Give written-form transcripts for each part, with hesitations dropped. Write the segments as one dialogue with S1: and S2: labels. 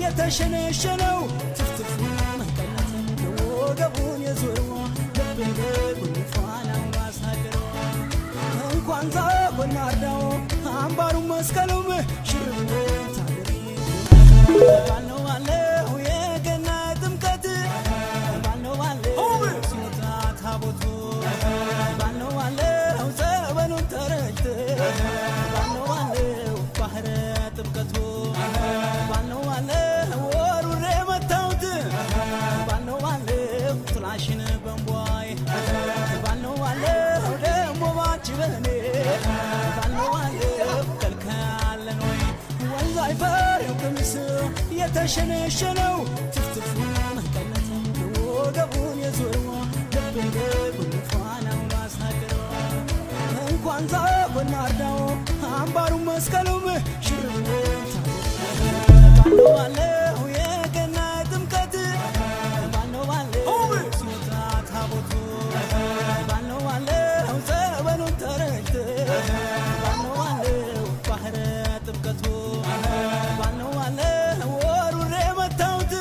S1: የተሸነሸነው ትፍትፉ መቀነት ወገቡን የዞረው ልብ ጉንፋናው ማሳደረው እንኳን ዛጎና ናርዳው አምባሩ መስቀሉም ሽርብ ታደሪ ባለው ባለው የገና ጥምቀት ባለው ባለው ሲወጣ ታቦቱ ባለው ባለው ጸበሉን ተረጭት ባለው ባለው ባህረ ጥምቀቱ ባለው ባለው ወሩሬ መታውት ባለው ባለው ጥላሽን በንቧይ ባለው ባለው ደሞ ባንቺ በኔ ባለው ባለው ከልካለን ወይ ወንዝ አይፈሬው ቀሚስ የተሸነሸነው ትፍትፉ መቀነት ወገቡን የዞረው ልብ ጉንፋናው ማሳደረው እንኳን ዛጎና ናርዳው አምባሩ መስቀሉም ሽርብ ባለው ባለው የገና ጥምቀት ባለው ባለው ሲወጣ ታቦቱ ባለው ባለው ጸበሉን ተረጭት ባለው ባለው ባህረ ጥምቀቱ ባለው ባለው ወሩሬ መታውት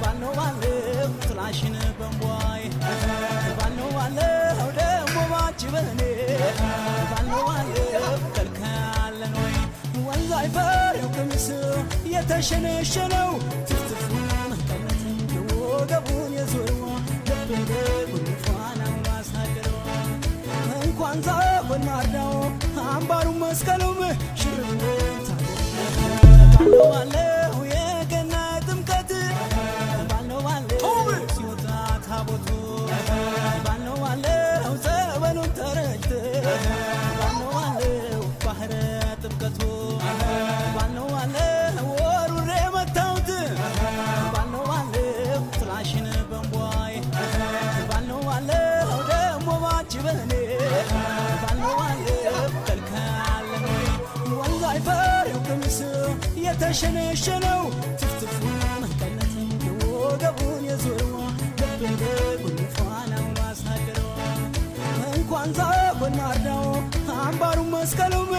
S1: ባለው ባለው ጥላሽን በንቧይ ባለው ባለው ደሞ ባንቺ በኔ ባለው ባለው ከልካለን ወይ ወንዝ አይፈሬው ቀሚስ የተሸነሸነው ትፍትፉ መቀነት ወገቡን የዞረው ልብ ጉንፋናው ማሳደረው እንኳን ዛጎና ናርዳው አምባሩ መስቀሉም ሽርብ ባለው ባለው የገና ጥምቀት ባለው ባለው ሲወጣ ታቦቱ ባለው ባለው ጸበሉን ተረጭት ባለው ባለው ባህረ ጥምቀቱ ባለው ባለው ወሩሬ መታውት ባለው ባለው ጥላሽን በንቧይ ባለው ባለው ደሞ ባንቺ በኔ ባለው ባለው ከልካለን ወይ ወንዝ አይፈሬው ቀሚስ የተሸነሸነው ትፍትፉ መቀነት ወገቡን የዞረው ልብ ጉንፋናው ማሳደረው እንኳን ዛጎና ናርዳው አምባሩ መስቀሉም